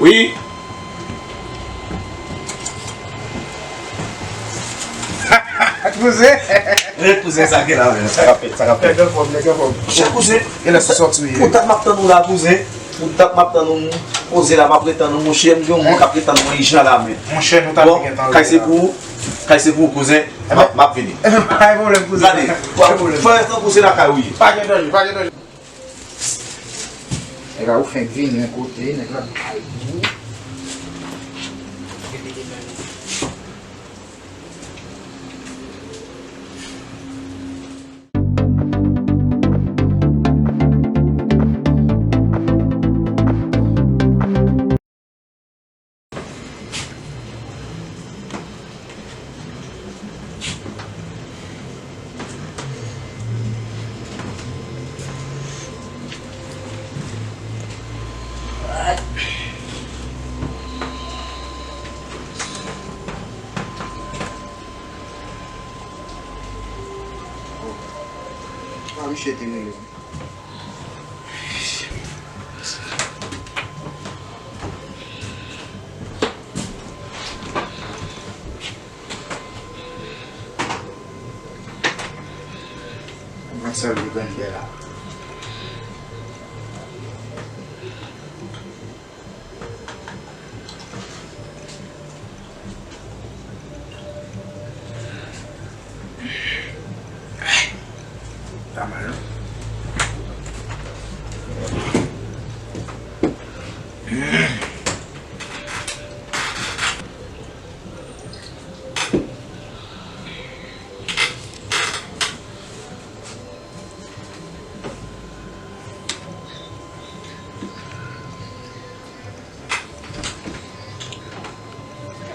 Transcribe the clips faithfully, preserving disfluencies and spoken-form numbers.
Wi. Kouzen. Wi, kouzen, sa gen la menm? Sa k ap fèt, sa k ap fèt? Nèg anfòm, nèg anfòm. Monchè, kouzen. E lè se sòti, wi. Pou dat m ap tann ou la, kouzen. Pou dat m ap tann ou, m poze la, m ap ret tann ou, monchè, m gen yon moun k ap ret tann mwen, Ijan la menm. Monchè, nou t ap bon, gen tan kay se la. Pou ou, kay se pou ou, kouzen. M ap, m ap vini. Pa gen pwoblèm, kouzen. Gade, fè tankou se lakay ou ye. Pa gen danje, pa gen danje. Nèg la ou fenk vini yon kote, nèg la bay tou. Sa misye te rele? Mwen sèl li konn fè la. Pa mal, non?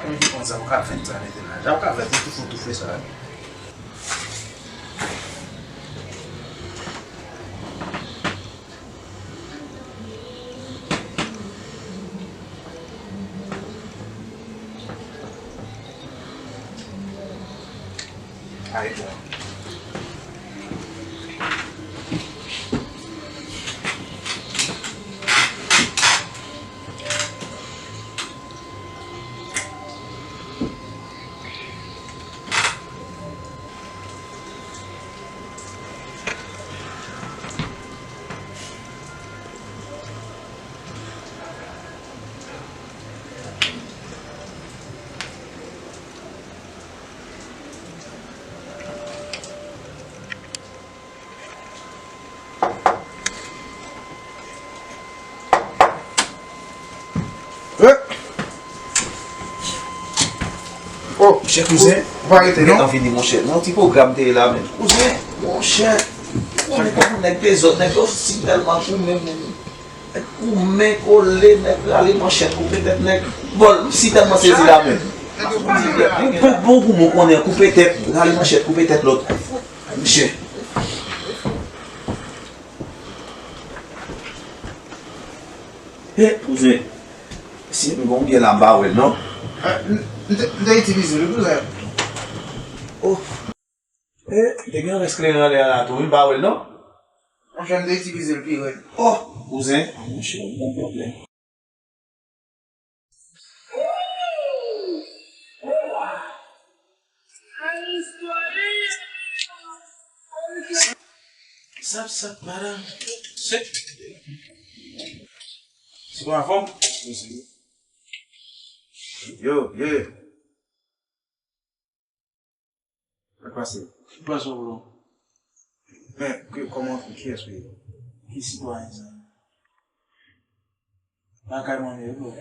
Mwen di konsa, ou ka fè sa, mete la. Jan ou ka fè, tou toufe, toufe sa. Ay, bon. Eh! Oh, monchè, kouzen, ou pa rete, non? Gentan vini, monchè. Nan yon ti pwogram te ye la, men. Kouzen, monchè. Ou konnen kòman nèg dezòd, nèg yo si tèlman goumen, men. Nèg goumen, kole, nèg rale manchèt, koupe tèt nèg. Bon, m si tèlman sezi la, men. Bon, bon, goumen, ou konnen, koupe tèt, rale manchèt, koupe tèt lòt. Monchè. He, kouzen. Si m gon byen la, m pa wè l, non. Ah, m, m te, m te itilize l, wi, kouzen. Oh. He, m te gen rès kleren anlè a la tou, wi, m pa wè l, non. Monchè, m te itilize l pi rèd. Oh, kouzen. Monchè, ou gon pwoblèm. Sap, sap, madanm. Se, se pa anfòm? Yo, ye. Sa k pase? Ki pase, bro? Men, ki, kòman, kiyès ou ye? Ki sitwayen sa? Lakay mwen ye, bro.